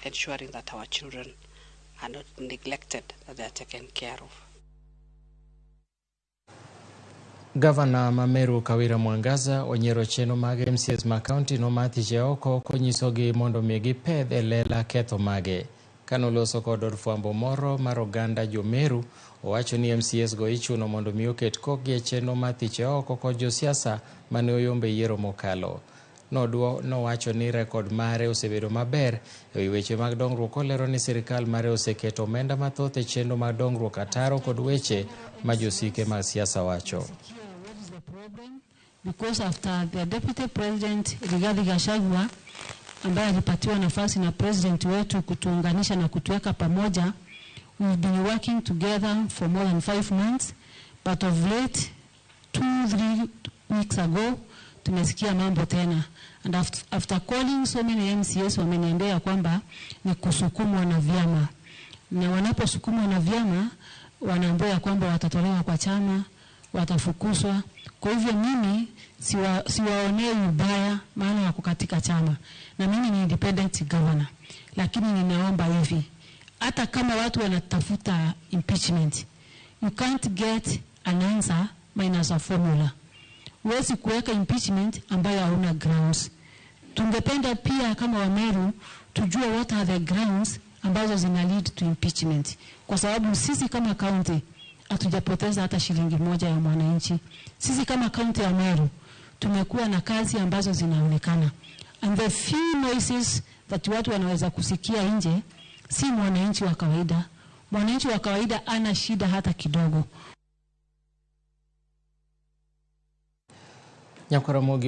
Ensuring that our children are not neglected, that they are taken care of. Gavana ma Meru Kawira Mwangaza onyiero chenro mag MCAs ma kaunti no mar thiche oko konyisogi mondo mi gipedh e lela ketho mage. Kanoloso kod od fwambo moro mar oganda jo Meru, owacho ni MCAs go ichuno mondo mi oket kokgi e chenro mar thiche oko kod josiasa mane oyombe yiero mokalo. Nowacho ni rekod mare osebedo maber e wi weche mag dongruok kolero ni sirikal mare oseketo omenda mathoth e chenro mag dongruok ataro kod weche ma josike mag siasa wacho. Because after the deputy president Rigathi Gachagua ambaye alipatiwa nafasi na president wetu kutuunganisha na kutuweka pamoja, we've been working together for more than 5 months, but of late, 2-3 weeks ago, tumesikia mambo tena, and after calling so many MCAs, wameniambia kwamba ni kusukumwa na vyama, na wanaposukumwa na vyama wanaambia kwamba watatolewa kwa chama, watafukuzwa. Kwa hivyo mimi siwaonei ubaya, maana wako katika chama na mimi ni independent governor, lakini ninaomba hivi, hata kama watu wanatafuta impeachment, you can't get an answer minus a formula. Huwezi kuweka impeachment ambayo hauna grounds. Tungependa pia kama Wameru tujue what are the grounds ambazo zina lead to impeachment, kwa sababu sisi kama county hatujapoteza hata shilingi moja ya mwananchi. Sisi kama county ya Meru tumekuwa na kazi ambazo zinaonekana, and the few noises that watu wanaweza kusikia nje si mwananchi wa kawaida. Mwananchi wa kawaida ana shida hata kidogo. Nyakwaramogi.